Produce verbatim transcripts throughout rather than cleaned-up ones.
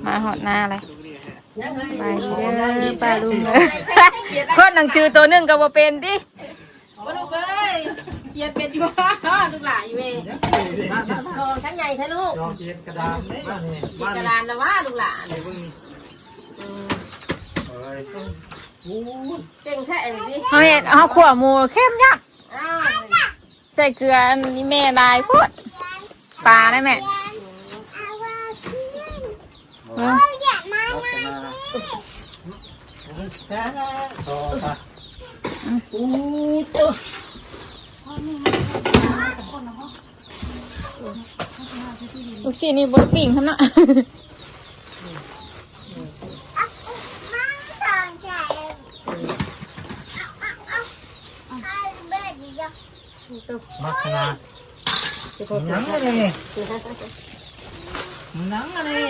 มาฮอดนาเลย สบายดีเด้อป้าลุงเด้อ คนหนังสือตัวหนึ่งก็บ่เป็นติ โอ้ลูกเอ้ย เขียนเป็นอยู่ ลูกหลานอยู่เว้ย โอ้ ชั้นใหญ่แท้ลูก ลองเขียนกระดานไหม เขียนกระดานแล้วว่าลูกหลาน เดี๋ยวเบิ่ง อืม เอ้ย อู้ เก่งแท้เลยดิ เฮาเฮ็ด เฮาขั่วหมูเข้มยาก อ้าว ใส่เกลืออันนี้แม่หลายโพด ปลาได้แม่ เออ ลูกชิ้นนี่บ่ได้ปิ้งทำเนาะ มักขนาด มันหยังอันนี้ มันหยังอันนี้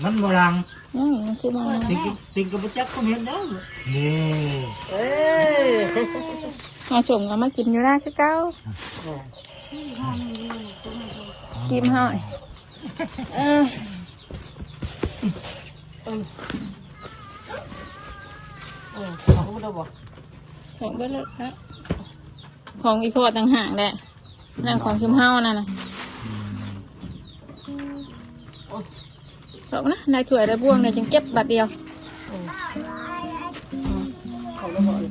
มันบ่หลัง อืม คือมา ติงกับ ติงกับบ่จักก็เห็นแล้ว นี่ เออ มาส่งเอามากินอยู่หน้าคือเก่า ชิมหน่อย เออ เออ ของบ่ได้บ่ ของเบิดแล้วนะ ของอีพ่อต่างหากแหละ นั่นของชุมเฮานั่นน่ะ สองนะ ในถ้วยในบ่วงเนี่ยจึงเก็บบัดเดียว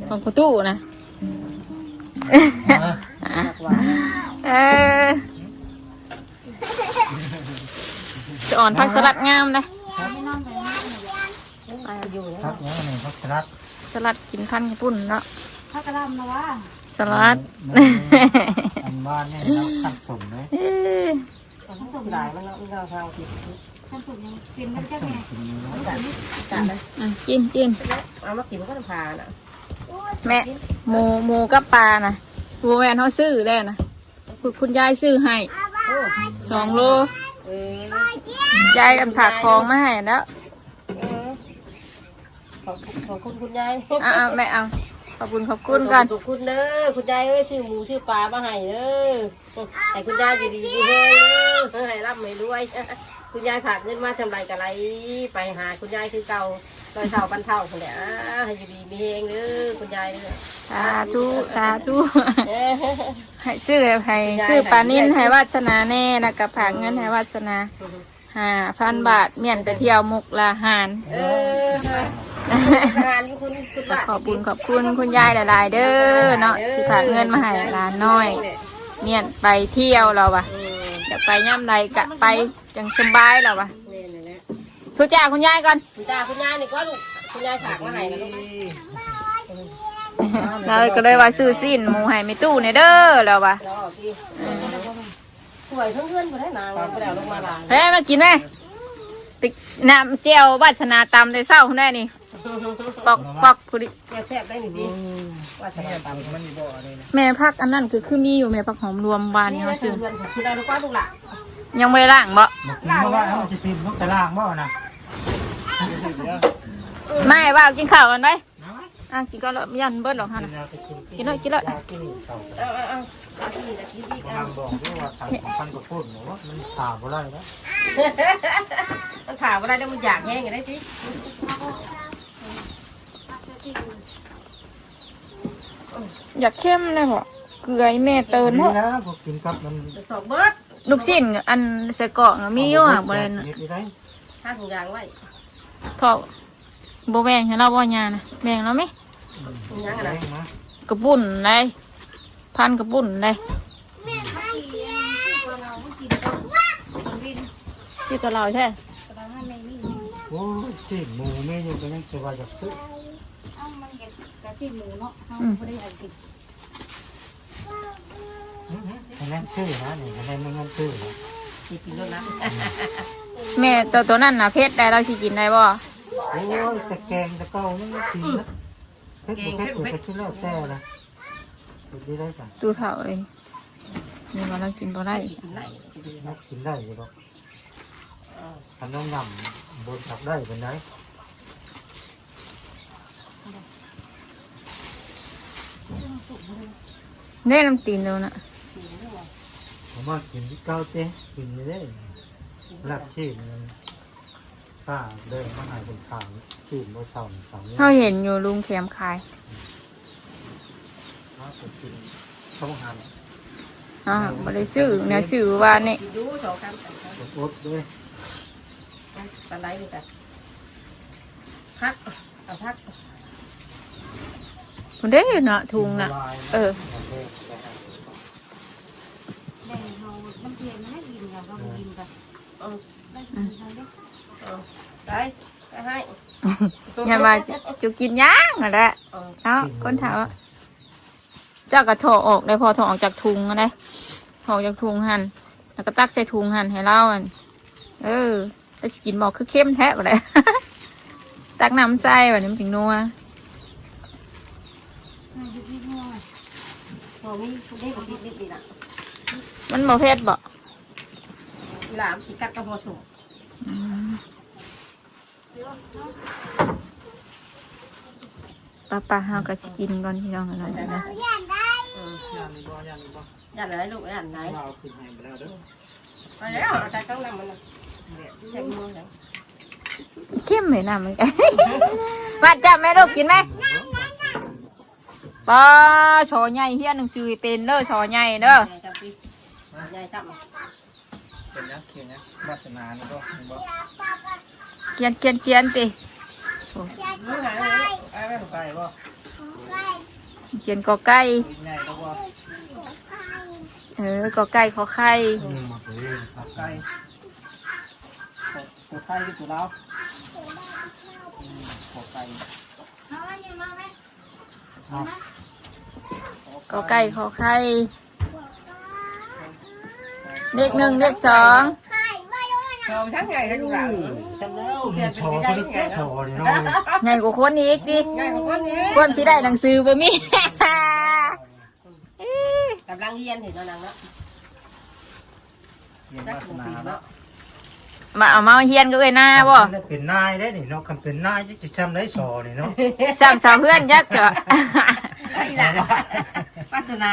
ของประตูนะ เออ สะออนผักสลัดงามเลย ผักหยังอันนี้ ผักสลัด สลัดกินพันกระปุ่นเนาะ ผักกะหล่ำนะวะ สลัด มัน อันว่าเนี่ยเราขั้นสมเลย เออ ขั้นสมหลายมันเนาะ มันก็เอาทางผิด ขั้นสมยังเป็นน้ำจักแม่ ขั้นสม อ่ะ กิน กิน เอามากินก็ผ่าน่ะ แม่ หมู หมูกับปลาน่ะ บ่แม่นเฮาซื้อแล้วนะ คุณ คุณยายซื้อให้ โอ้ สองโล เออ ยายกันฝากของมาให้แล้ว เออ ขอบ ขอบคุณคุณยาย อ่ะ อ่ะ แม่เอา ขอบคุณ ขอบคุณก่อน ขอบคุณเด้อ คุณยายเอ้ย ซื้อหมูซื้อปลามาให้เด้อ ให้คุณยายอยู่ดีมีแฮงเด้อ ให้ร่ำให้รวย คุณยายฝากเงินมาทำไรกะไร ไปหาคุณยายคือเก่า ร้อยเท่าพันเท่าคนแหละ อ่า ให้อยู่ดีมีแฮงเด้อ คุณยายเด้อ สาธุ สาธุ เออ ให้ซื้อ ให้ คุณยาย ซื้อปลานิลให้วาสนาแน่ แล้วก็ฝากเงินให้วาสนา ห้าพันบาท เมียนไปเที่ยวมุกดาหาร เออ ค่ะ ทหารอยู่คุณ คุณ ก็ บ้าน ขอบคุณ ขอบคุณคุณยายหลายๆเด้อเนาะ เออ ที่ฝากเงินมาให้หลานน้อย เมียนไปเที่ยวเราวะ อืม อยากไปย่ำใดกะไป จังสบายเราวะ แม่นแหละ ทุจ้าคุณยายก่อน คุณตาคุณยายนี่ก็ลูก คุณยายฝากมาให้นะลูก เราก็เลยว่าซื้อสิ้นหมูให้แม่ตู้เนี่ยเด้อเราวะ รอพี่ อืม สวยทั้งเพื่อนบ่ได้นางบ่ได้เอาลงมาล้าง เฮ้ย มากินไหม ไป น้ำเจียววาสนาตำแต่เช้าแน่นี่ ปอกปอกพอดี เจียวแซ่บได้นี่พี่ อืม วาสนาตำ มันอยู่บ่อนี่นะ แม่ผักอันนั้นคือ คือมีอยู่ แม่ผักหอมรวมวานนี่ นี่ เขา นะ ซื้อ เพื่อนคือได้ลูกว่าลูกหล่ะ ยังไม่ได้ล้างบ่ มากินเมื่อวานมันสิทิ่มลูกตะล่างบ่นะ ไม่ว่ากินข้าวกันไป เอาไว้ อ่ะ กินก็แล้ว ยันเบิดหรอกฮะนะ กินแล้วไปกิน กินเลย กินเลย ยากินข้าว เอาเอาเอาเอากินอีกเอากินอีก กำลั เอา งบอกด้วยว่าทางของพันกว่าคนเนี่ยว่ามันถ่าบ่ได้แล้ว มันถ่าบ่ได้แล้วมันอยากแห้งอยู่ได้สิ อยากเข้มเลยเหรอ เกลือแม่เติม นี่ เนาะ นะพวกกินกับมัน สองเบิด ลูกชิ้นอันใส่กล่องอะมีอยู่อะ บ่ได้ เห็ดนี่ได้ ห้าถุงยางไว้ เถาะ บ่แบ่งให้เราบ่ยานะ แบ่งเราไหม อืม ยังอะนะ แบ่งนะ กระปุ่นได้ พันกระปุ่นได้ ที่ตลาดแท้ โอ้ย สิหมูแม่ยังก็ยังจะว่าอยากซื้อ เอ้า มันก็ ก็สิหมูเนาะ เฮา อืม บ่ได้เอากิน อันนั้นซื้อนะนี่ อันนั้นไม่งั้นซื้อนะ สิกินแล้วนะ แม่ตัวตัวนั้นน่ะเผ็ดได้ เราสิกินได้บ่ โอ้ย แต่แกงแต่เก่ามันไม่กินนะ เผ็ดบ่เผ็ด แกงเผ็ด ก็กินแล้วแต่ละ กินได้ได้จ้ะ ตู้เฒ่าเลย นี่ว่าเรากินบ่ได้ กินได้ กินได้อยู่ดอก คันน้องนำบนตักได้เป็นไง แน่น้ำตีนเราน่ะ ผมว่ากินที่เก้าเจ๊ กินไม่ได้ หลับชีพมัน ข้าเดินมาหาคนขาย ชื่อบ่เฒ่านี่เขาเนี่ย เฮาเห็นอยู่ลุงแคมขาย เขาก็กิน เขาหัน อ่า บ่ได้ซื้อนะ ซื้อว่านี่ ดูสองคำสามคำ อดๆเด้อ ปลาไหลนี่จ้ะ พัก เอาพัก พุ้นเด้เนาะ ถุงน่ะ เออ แบ่งเอาน้ำเทียนมาให้กินกัน ก็มากินกัน เออ ได้กินกันเด้อ เออ ไป ไปให้ อย่าว่าจุกินหยังนั่นแหละ เออ เนาะ คนเฒ่า เจ้าก็ถอดออกได้ พอถอดออกจากถุงนั่นแหละ ถอดออกจากถุงหั่น แล้วก็ตักใส่ถุงหั่นให้ลาวหั่น เออ แล้วสิกินบ่คือเค็มแท้บ่ได้ ตักน้ำใส่บัดนี้มันจึงนัว อ่ะ หยุดนิดนึง พอมีได้บ่ นิดนิดนี่ล่ะ มันบ่เผ็ดบ่ หลามสิกัดก็พอสุก อืม ป้าๆ เฮาก็สิกินก่อนพี่น้อง เออ ย่านได้ เออ ย่านนี่บ่ ย่านนี่บ่ ย่านอะไรลูก ย่านไหน เอาขึ้นให้ไปแล้วเด้อ เอาแล้ว เอาใส่ข้างหลังมันน่ะ เนี่ย ใส่มือแล้ว เข้มเลยนะมัน มาจ้ะแม่ลูก กินไหม ป้า ชอใหญ่เฮียนหนังสือเป็นเด้อ ชอใหญ่เด้อ ใหญ่จังสิ ใหญ่จัง เป็นยัง เขียนยัง วาสนานี่บ่ เห็นบ่ เขียน เขียน เขียนติ โอ้ นี่ไง ไอ้แม่นไก่บ่ เขียนกอไก่ ใหญ่แล้วบ่ เออ กอไก่ ขอไข่ อืม ไก่ ตัวไทยคือตัวลาว อืม ขอไก่ เอาอันนี้มาไหม เอา กอไก่ ขอไข่ เลขหนึ่ง เลขสอง สองทั้งใหญ่ทั้งหลัง จำแล้ว เปลี่ยนเป็น สอง ไม่ได้ ตัวเล็ก ไง สอง เนี่ยเนาะ ใหญ่กว่าคนอีกติ ใหญ่กว่าคนอีก ความสิได้หนังสือบ่มี เอ๊ะ กำลังเรียนเห็นเนาะนางเนาะ เรียนวาสนาเนาะ มาเอามาเฮียนก็เอ้ยหน้าบ่ คันเป็นนายได้นี่เนาะ คันเป็นนายจะจำได้สอนี่เนาะ สามสาวเพื่อนยักษ์เถอะ อีหล่ะ วาสนา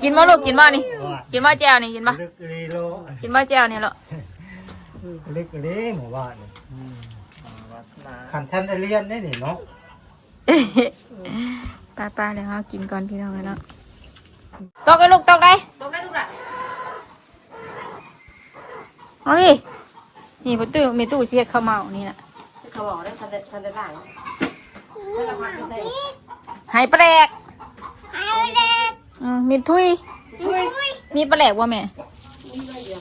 กินบ่ลูก กินบ่นี่ ว่า กินบ่แจ่วนี่ กินบ่ ลึกเลยโล กินบ่แจ่วนี่ลูก ลึกเลยหมู่บ้านนี่ อืม วาสนา คันท่านได้เรียนได้นี่เนาะ ป้าๆ เดี๋ยวเฮากินก่อนพี่น้องเนาะ ตกเลยลูก ตกเลย ตกได้ลูกละ เอาดิ นี่ประตู มีตู้เสียข้าวเมานี่น่ะ เขาบอกได้ทันได้ ทันได้ล่าง หายแปลก อืม มีทุย ทุย มีปลาแหลกบ่แม่ มีใบเดียว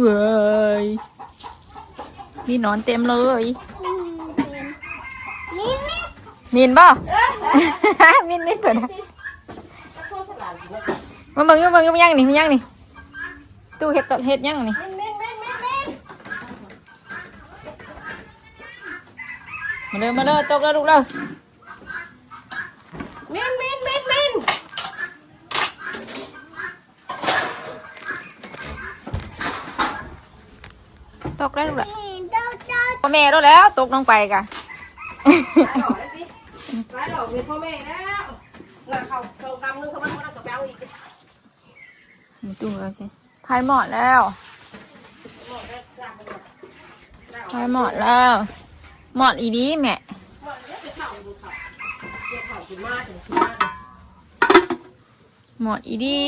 เว้ย มีหนอนเต็มเลย อืม มินมิน มินบ่ มินมินตัวนะ มาเบิ่ง มาเบิ่ง มายังนี่ มายังนี่ ตู้เฮ็ด เฮ็ดยังนี่ มินมินมินมินมิน มาเลย มาเลย ตกแล้วลูกเด้อ มินมินมินมิน ตกแล้วลูกละ พ่อแม่แล้วแล้ว ตกลงไปกะ ไปหรอกเลยสิ ไปหรอกมีพ่อแม่แล้ว หลังเขาเขากำนึงเขามันก็ต้องกระเป๋าอีก มีตู้เอาสิ ไพ่หมดแล้ว ไพ่หมดแล้ว หมดอีดีแม่ หมดแล้วไปเผาดูเขา เดี๋ยวเผากินมาถึงกินมา หมดอีดี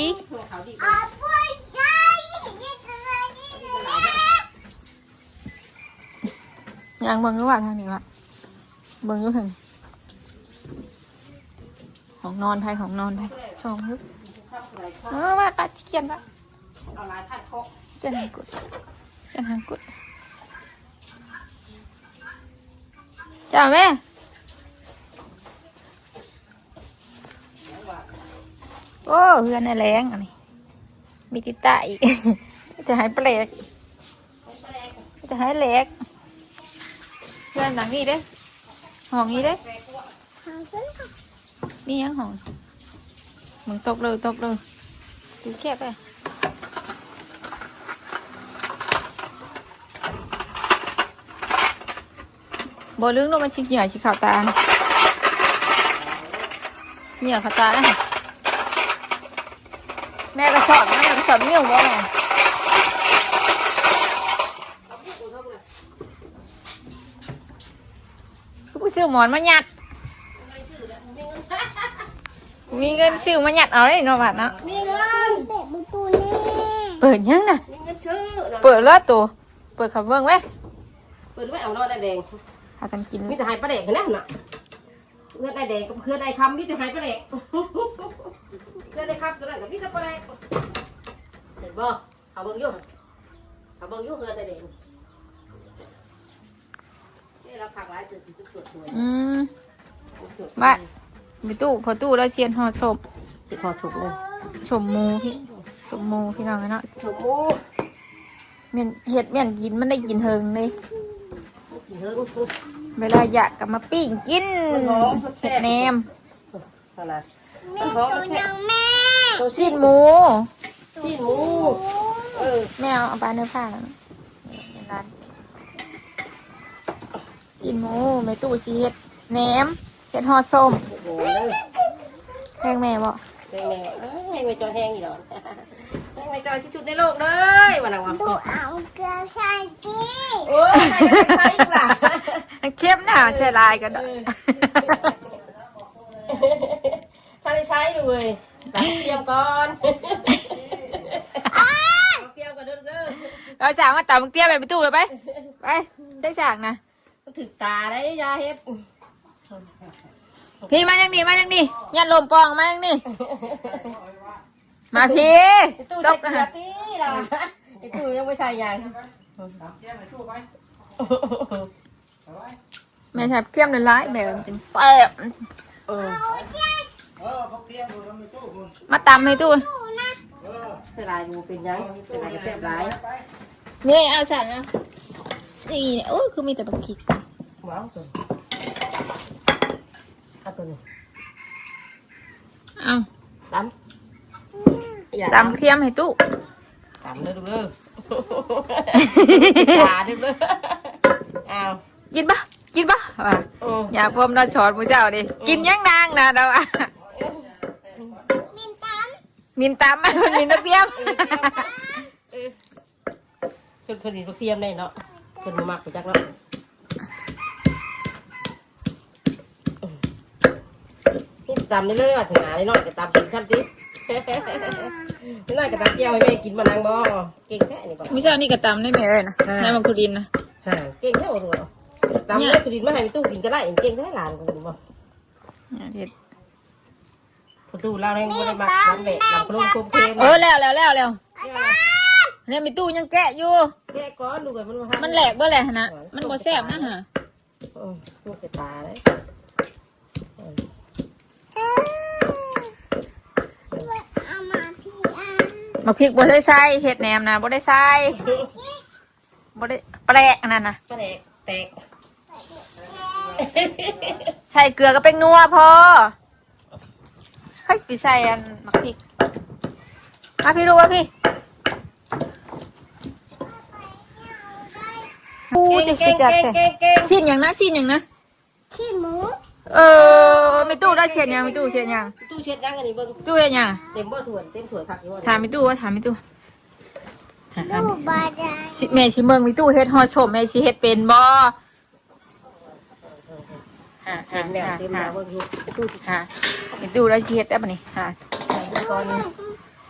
ยังเบิ่งอยู่ว่าทางนี้วะ เบิ่งอยู่ถึง ของนอนไผ ของนอนไผ ช่องอยู่ เออ ว่าปัดขี้เกียจละ เอาหลายขั้นโคก เขียนหางกุด เขียนหางกุด จ้าแม่ โอ้ เฮือนในแรงอันนี้ มีติดตาอีก จะหายแปลก จะหายแหลก เฮือนหลังนี้เด้ ห้องนี้เด้ มียังห้อง มึงตกเลย ตกเลย ดูแคบไป บ่ลึกเนาะ มันสิใหญ่สิขาวตา เนี่ยขาวตานะ แม่กระสอบนะ แม่กระสอบนิ้วบ่แม่ กูซื้อหมอนมายัด มีเงินซื้อมายัดเอาเลยเนาะบาดเนาะ มีเงิน เปิดประตูแน่ เปิดยังน่ะ มีเงินซื้อเนาะ เปิดแล้วตัว เปิดขับเบิ่งไว้ เปิดไว้เอานอนได้แดง พากันกิน มีแต่หายปลาแดกนะน่ะเพื่อนไอ้แดงกับเพื่อนไอ้คำมีแต่หายปลาแดกเพื่อนไอ้คำตัวนั้นกับมีแต่ปลาแดกเห็นบ่เขาเบิ่งอยู่เขาเบิ่งอยู่เพื่อนไอ้แดงนี่เราผักหลายตื่นตื่นตรวจตัว อืมบ้านมีตู้พอตู้แล้วเชียนห่อศพ ติดพอถูกเลย ชมหมูพี่ชมหมูพี่น้องเนาะ สมมู เมียนเห็ดเมียนกินมันได้กินเฮิงเลย กินเฮิง เวลาอยากก็มาปิ้งกิน มันหอมมันแซ่บ เห็ดแหนม อะไร แม่ตัวยังแม่ สิ้นหมู สิ้นหมูเออ แม่เอาไปในผ้าแล้วนะร้านสิ้นหมูแม่ตู้สีเห็ดแหนมเห็ดห่อศพ โอ้โหเลย แพงแม่บอก แม่แม่เอ้ยแม่จอยแห้งอีกแล้วแม่แม่จอยที่สุดในโลกเลยวันนั้นวะ ดูเอาเกลือใส่ดิ โอ้ยใส่ใส่ใส่ลูกหลาน มันเข้มนะใช่ลายกัน เออถ้าได้ใช้ดูเลยหลังเตรียมก่อนเตรียมก่อนเด้อเด้อ เราสั่งมาตำเตี้ยไปไปตู้เลยไป ไปได้สั่งนะ มันถือตาได้ยาเฮ็ด พี่มาทางนี้มาทางนี้ยัดลมปองมาทางนี้มาพี่ ไอ้ตู้ใส่เกลือตีล่ะไอ้ตู้ยังไม่ใส่ยาง แม่แทบเทียมเลยร้ายแบบมันจึงแซ่บ เออ เออพักเที่ยงดูน้ำในตู้คุณ มาตำให้ตู้ เออ ใส่ลายดูเป็นยังใส่ลายก็แซ่บหลาย ไป นี่เอาสั่งนะนี่โอ้ยคือมีแต่บักพริก ว้าวตัวเอาตัวนี้ เอา ตำอย่า ตำเทียมให้ตู้ ตำเลยดูเลยตาดูเลยอ้าว กินปะกินปะอ่ะ โอ้ อย่าพวมนอนช้อนมูเจ้าดิกินยังนางนะเราอะ มินตาม มินตำ มินตะเทียม เออเพิ่นเพิ่นนี่ก็เทียมได้เนาะเพิ่นบ่มักไปจักเนาะนี่ตำได้เลยว่าถึงหาได้น้อยก็ตำกินครับติน้อยก็ตำเจียวให้แม่กินมานั่งบ่เก่งแท้นี่บ่ มื้อเช้านี่ก็ตำได้แม่เอ้ยนะ อ่า ในมังคุรินนะ หาเก่งแท้โอ้โหตำได้สุรินทร์มาให้แม่ตู้กินก็ได้เก่งแท้หลานก็บ่ เนี่ยเฮ็ด ประตูเล่าแรงบ่ได้มักน้ำแหละน้ำพะโล้ต้มเค็ม เออแล้วแล้วแล้วแล้วเนี่ยมีตู้ยังแกะอยู่ แกะก้อนดูกันมันว่า มันแหลกบ่แหละนะมันบ่แซ่บนะฮะ เออลูกจะตาเลย เอามาพี่อา มาพริกบ่ได้ใส่เห็ดแหนมนะบ่ได้ใส่บ่ได้แปลกอันนั้นนะ ปลาแดกแตก ใส่เกลือกับแป้งนัวพอให้ไปใส่อันหมักพริกมาพี่ลูกมาพี่อู้จะ เก่ง จัด เก่ง ใส่ เก่งเก่ง สิ้นอย่างนะสิ้นอย่างนะ ขี้หมู เออไม่ตู้ได้เช็ดยังไม่ตู้เช็ดยัง ตู้เช็ดยังอันนี้เบิ่ง ตู้เช็ดยัง เต็มบ่ถ้วยเต็มถ้วยผักอยู่ ถามไม่ตู้ว่าถามไม่ตู้ ดูบาดา สิแม่สิเมืองไม่ตู้เฮ็ดห่อส้มแม่สิเฮ็ดเป็นบ่ฮะ เต็มแล้วเต็มแล้วเบิ่งอยู่ตู้ ฮะไม่ตู้ได้สิเฮ็ดได้ปะนี่ฮะ ก่อน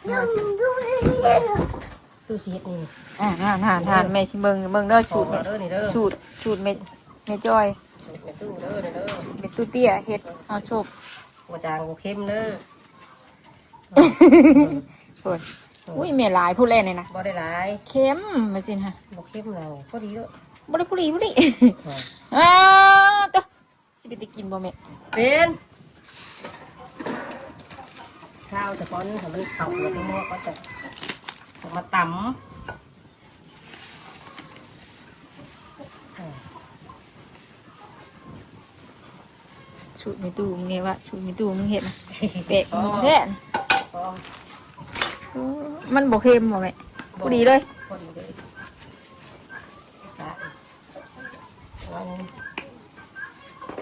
ดูดู ตู้เช็ดนี่ อ่าทานทานทานแม่สิเมืองเมืองเด้อสูตร เด้อนี่เด้อ สูตรสูตรแม่แม่จอย แม่ตู้เด้อเด้อ แม่ตู้เตี้ยเฮ็ดห่อส้ม บ่จางบ่เค็มเด้อ โอ้ยอุ้ยแม่หลายผู้แล่นเลยนะ บ่ได้หลาย เค็มมาสิฮะ บ่เค็มแล้วพอดีเด้อ บ่ได้ผู้ดีผู้ดีอ่าตัวสิไปติกินบ่แม่ เป็นข้าวจะก้อนให้มันเข้าแล้วก็หม้อก็จะเอามาตำ สูตรไม่ตู้มึงไงวะสูตรไม่ตู้มึงเห็นนะแปลกมึงแท้นะโอ้มันบ่เค็มบ่แม่ผู้ดีเลย พอดีเลยเอา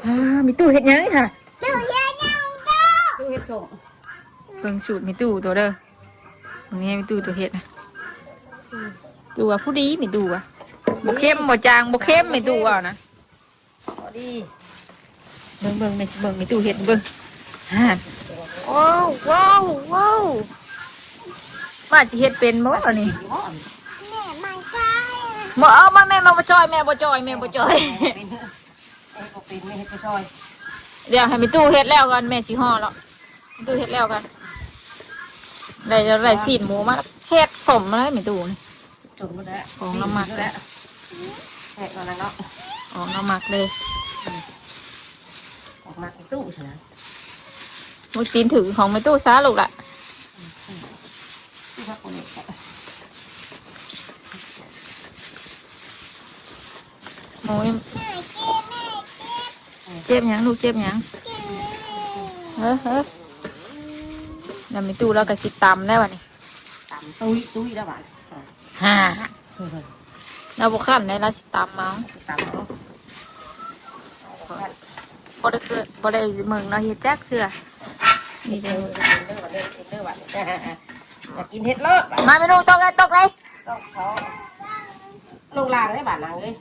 อ่ามีตู้เห็ดหยังค่ะ ดูเยอะยังเจ้า ลูกเห็ดส้ม เบิ่งสูตรมีตู้ตัวเด้อมึงนี่มีตู้ตัวเห็ดนะตัวผู้ดีมีตู้อะบ่เค็มบ่จางบ่เค็มมีตู้เอานะ พอดี เบิ่งเบิ่งแม่สิเบิ่งแม่ตู้เฮ็ดเบิ่ง ฮ่า ว้าวว้าวว้าว ว่าสิเฮ็ดเป็นบ่อันนี้ แม่มันใช่ บ่เอามาแม่มาบ่จ่อย แม่บ่จ่อย แม่บ่จ่อย เป็นเถอะ เอ้ยบ่เป็นแม่เฮ็ดบ่จ่อย เดี๋ยวให้แม่ตู้เฮ็ดแล้วก่อน แม่สิห่อแล้ว แม่ตู้เฮ็ดแล้วก่อน ได้แล้วได้ซีนหมูมาแล้ว เฮ็ดสมมาแล้วแม่ตู้นี่ จนหมดแล้ว ของน้ำหมัก แซ่บแล้วเนาะ ของน้ำหมักเลย ออกมาเป็นตู้ใช่ไหม มือตีนถือของแม่ตู้ซะลูกละ ที่พักคนเอกอะ โอ้ย เจ็บหยังลูก เจ็บหยัง เฮ้อเฮ้อ แล้วแม่ตู้เราก็สิตำได้บัดนี้ ตำตุ้ยตุ้ยแล้วบัด ฮ่า เราบ่คันได้ เราสิตำเอา ตำเอา บ่ได้เกิด บ่ได้เมืองเราเฮ็ดจักเทื่อ นี่ เอ เด้อ อเด้อบัดเด้อเด้อบัด อยากกินเห็ดโลดบัด มาแม่ตู้ ตกเลย ตกเลย ต้องช้อน ลงล่างได้บัดนางเอ้ย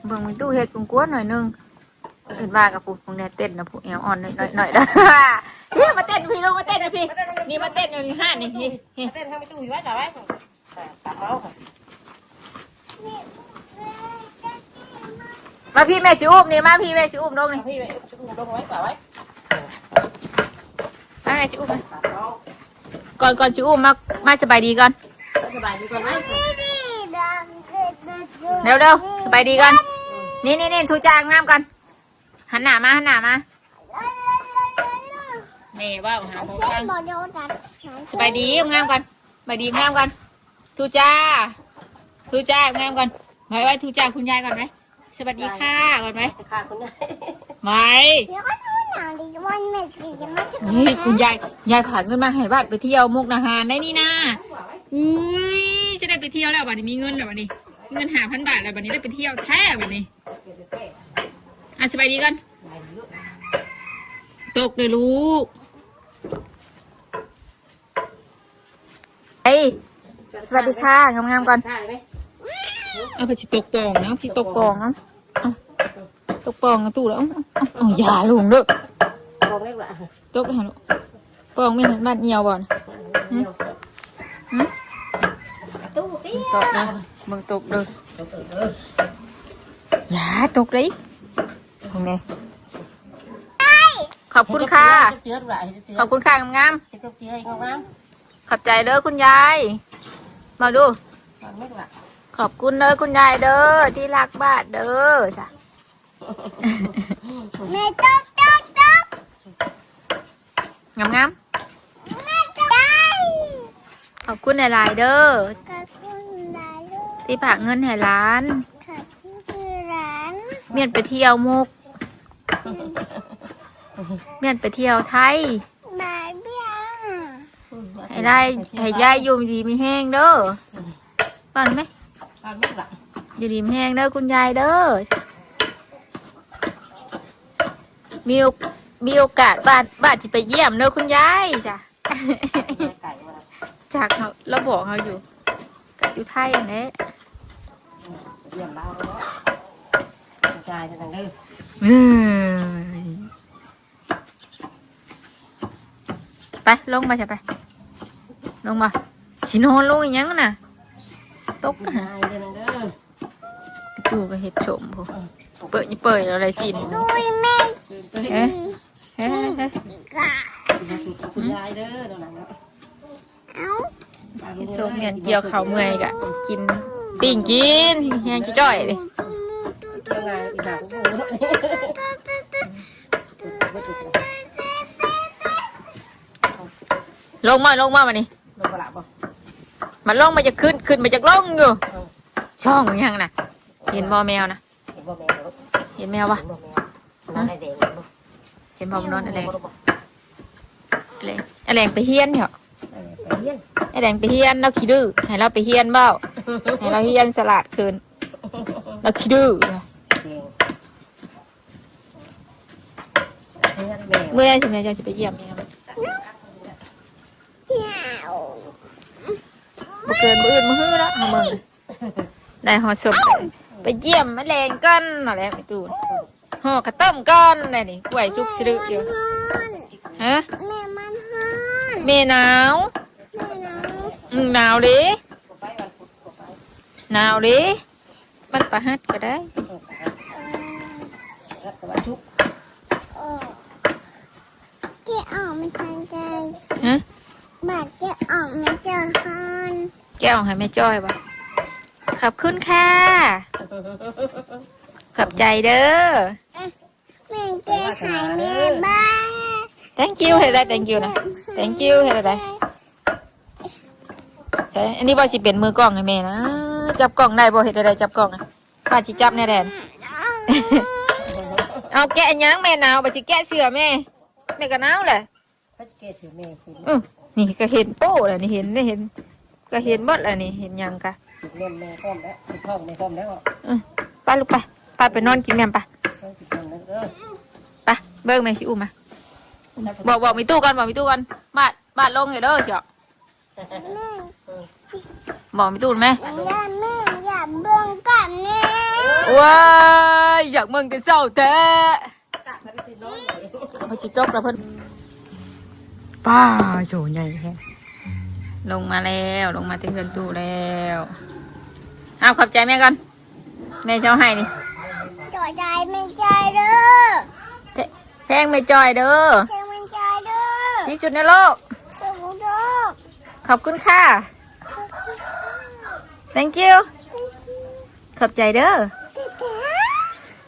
เบิ่งแม่ตู้เฮ็ดกวนๆหน่อยหนึ่ง เอิ้นว่ากับผู้พวกเนี้ยเต้นนะ ผู้แอวอ่อนหน่อยๆหน่อยเด้อ นี่มาเต้นพี่ลูก มาเต้นนะพี่ นี่มาเต้นอยู่นี่ ห้านี่ นี่ นี่ เต้นให้แม่ตู้อยู่ไว้ ต่อไว้ ตับเอาค่ะ มาพี่แม่สิอุ้มนี่ มาพี่แม่สิอุ้มลงนี่ พี่แม่อุ้มลงไว้ ต่อไว้ มาแม่สิอุ้ม ตับเอา ก่อน ก่อนสิอุ้ม มา มาสบายดีก่อน สบายดีก่อนไหม เร็วเร็ว สบายดีก่อน นี่นี่นี่ ทูจาอาบน้ำก่อน หันหน้ามา หันหน้ามา แม่เว้าหาพ่อฟัง สบายดีงามก่อน สบายดีงามก่อน ทูจา ทูจางามก่อน ไว้ ไว้ ทูจาคุณยายก่อนไหม สวัสดีค่ะก่อนไหม ค่ะคุณยาย ไว้ เดี๋ยวก็ดูหนังดีวันแม่จะมาช่วย นี่คุณยาย ยายผ่านเงินมาให้บ้านไปเที่ยวมุกดาหารได้นี่นะ อุ้ย จะได้ไปเที่ยวแล้ววันนี้ มีเงินแล้ววันนี้ มีเงินห้าพันบาทแล้ววันนี้ ได้ไปเที่ยวแท้วันนี้ อ่ะ สบายดีก่อน ตกเลยลูก เอ้ย สวัสดีค่ะ งามๆก่อน เอาไปสิตกปองนะ สิตกปองนะ เอาตกปองนะตู้แล้ว เอาเอาเอาอย่าลงเด้อ ปองได้บ่ ตกไปหาลูก ปองไม่เห็นบ้านเอียวบ่นะ หึ หึ ตู้ตี้ ตกนะ มึงตกเด้อ อย่าตกเลย ตรงนี้ ขอบคุณค่ะ เจือกหลายเจือก ขอบคุณค่ะ งามๆ เจือกเจือกงามๆ ขอบใจเด้อคุณยาย มาดู ขอบคุณเด้อคุณยายเด้อ ที่รักบ้านเด้อจ้ะ แม่ตกตกตก งามๆ ขอบคุณหลายๆเด้อ ขอบคุณหลายเด้อ ที่ฝากเงินให้หลาน ขอบคุณหลาน เมียนไปเที่ยวมุก เมียนไปเที่ยวไทย บายบาย ให้ได้ ให้ยายอยู่ดีมีแฮงเด้อ ฟังไหม ฟังไหมล่ะ อยู่ดีมีแฮงเด้อคุณยายเด้อ มีโอ- มีโอกาสบ้านบ้านจะไปเยี่ยมเด้อคุณยายจ้ะ ไก่มา จากเขาเราบอกเขาอยู่ กับอยู่ไทยอันนี้ เยี่ยมเราแล้ว กระจายไปทางเด้อ เอ้ย ไป ลงมาจ้ะไป ลงมา สินอนลงอีหยังน่ะ ตกนะ ได้เด้อเด้อ พี่ตู้ก็เฮ็ดชมพู้น เปิดนี่เปิดอะไรสิน ดูแม่ เอ๊ะ เฮ้ยเฮ้ยเฮ้ย คุณยายเด้อตอนนั้นเนาะ เอ้า เฮ็ดชมเมียนเกี่ยวข้าวเมื่อยกะ กิน ปิ้งกิน แฮงจ้อยๆเลย เกี่ยวงานอีกหาพวกหมูเนาะ ลงมา ลงมาวันนี้ ลงมาละบ่ มันลงมาจะขึ้น ขึ้นมาจากลงอยู่ เออ ช่องยังน่ะ เห็นบ่แมวนะ เห็นบ่แมวลูก เห็นแมวปะ เห็นบ่แมว นอนอะไรแดงบ่ เห็นบ่มันนอนอะไร เห็นบ่ลูก อะไร อะไรไปเฮียนเหรอ เออ ไปเฮียน อะไรไปเฮียน เราขี้ดื้อ ให้เราไปเฮียนเบ้า ให้เราเฮียนสลาดขึ้น เราขี้ดื้อ แดง เมื่อใดสิแม่เจ้าสิไปเยี่ยมแมว เที่ยว บ่เกินมื้ออื่นมื้อฮื้อละ เอาเบิ่ง ได้ฮอดศพ ไปเยี่ยมแม่แลงก่อนนั่นแหละ แม่ตู้ ห่อข้าวต้มก่อนเลยนี่ กล้วยสุกสะดึอยู่ ฮะ แม่มันฮ้อน แม่หนาว แม่หนาว อืม หนาวเด้ หนาวเด้ มันประหัดก็ได้ เออ เจ๊ออกมาทางใจ ฮะ บาดเจ๊ออกมาเจอฮอน แกะออกให้แม่จ้อยบ่ ขอบคุณค่ะ ขอบใจเด้อ แม่เจ๊หายแม่บ้า thank you เฮ็ดได้ thank you นะ thank you เฮ็ดได้ ใช่ อันนี้ว่าสิเป็นมือกล้องให้แม่นะ จับกล้องได้บ่ เฮ็ดได้ จับกล้องนะ ว่าสิจับแน่แทน เอาแกะหยังแม่หนาว บ่สิแกะเสื้อแม่ แม่ก็หนาวแหละ เขาจะแกะเสื้อแม่กิน อือ นี่ก็เห็นโป้แล้วนี่ เห็น ได้เห็น ก็เห็นหมดแล้วนี่ เห็นหยังกะ กินนมแม่พร้อมแล้ว กินท้องแม่พร้อมแล้ว อือ ไปลูกไป ไป ไปนอนกินแม่ไป ต้องกินนมแล้วเด้อ ไป เบิ่งแม่สิอุ้มมา บอก บอกมีตู้ก่อน บอกมีตู้ก่อน บาด บาดลงอยู่เด้อเจ้า แม่ บอกมีตู้ไหม อย่าแม่ อย่าเบิ่งกับแม่ ว้าย อยากเบิ่งแต่เช้าแท้ พอสิตกแล้วเพิ่น ป้า โฉใหญ่แท้ ลงมาแล้ว ลงมาแต่เฮือนตู้แล้ว เอาขอบใจแม่ก่อน แม่เช้าให้นี่ ขอบใจแม่จ้อยเด้อ แพ- แพงแม่จ้อยเด้อ แพงแม่จ้อยเด้อ ที่สุดในโลก สุดในโลก ขอบคุณค่ะ thank you ขอบใจเด้อ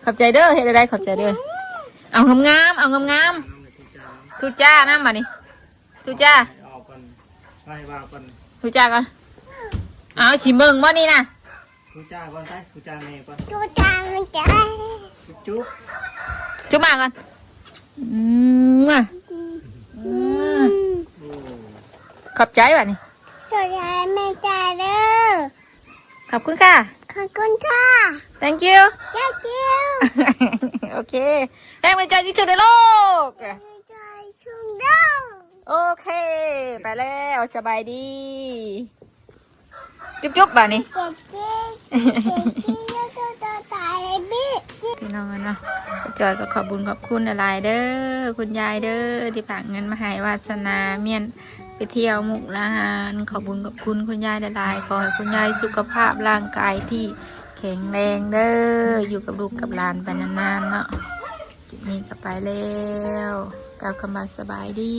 ขอบใจเด้อ เฮ็ดได้ ขอบใจเด้อ เอางามๆ เอางามๆ ทูจ้านะมานี่ ทูจ้า เอาก่อน ให้ว่าก่อน ทูจ้าก่อน เอาสิเบิ่งบ่นี่นะ ทูจ้าก่อนไป ทูจ้าแม่ก่อน ทูจ้าแม่จ้า จุ๊บจุ๊บ จุ๊บมาก่อน อืม อืม โอ้ ขอบใจว่ะนี่ ขอบใจแม่จ้าเด้อ ขอบคุณค่ะ ขอบคุณค่ะ thank you thank you โอเค แพงแม่จ้อยที่สุดในโลก แพงแม่จ้อยที่สุดในโลก โอเค ไปแล้ว สบายดี จุ๊บจุ๊บบ่านี่ เจ๊เจ๊เจ๊เจ๊เจ๊เจ๊ตายเลยพี่ พี่น้องเนาะ จ้อยก็ขอบบุญขอบคุณหลายๆเด้อ คุณยายเด้อ ที่ฝากเงินมาให้วาสนาเมียนไปเที่ยวมุกดาหาร ขอบบุญขอบคุณคุณยายหลายๆ ขอให้คุณยายสุขภาพร่างกายที่แข็งแรงเด้อ อยู่กับลูกกับหลานไปนานๆเนาะ คลิปนี้ก็ไปแล้ว กล่าวคำว่าสบายดี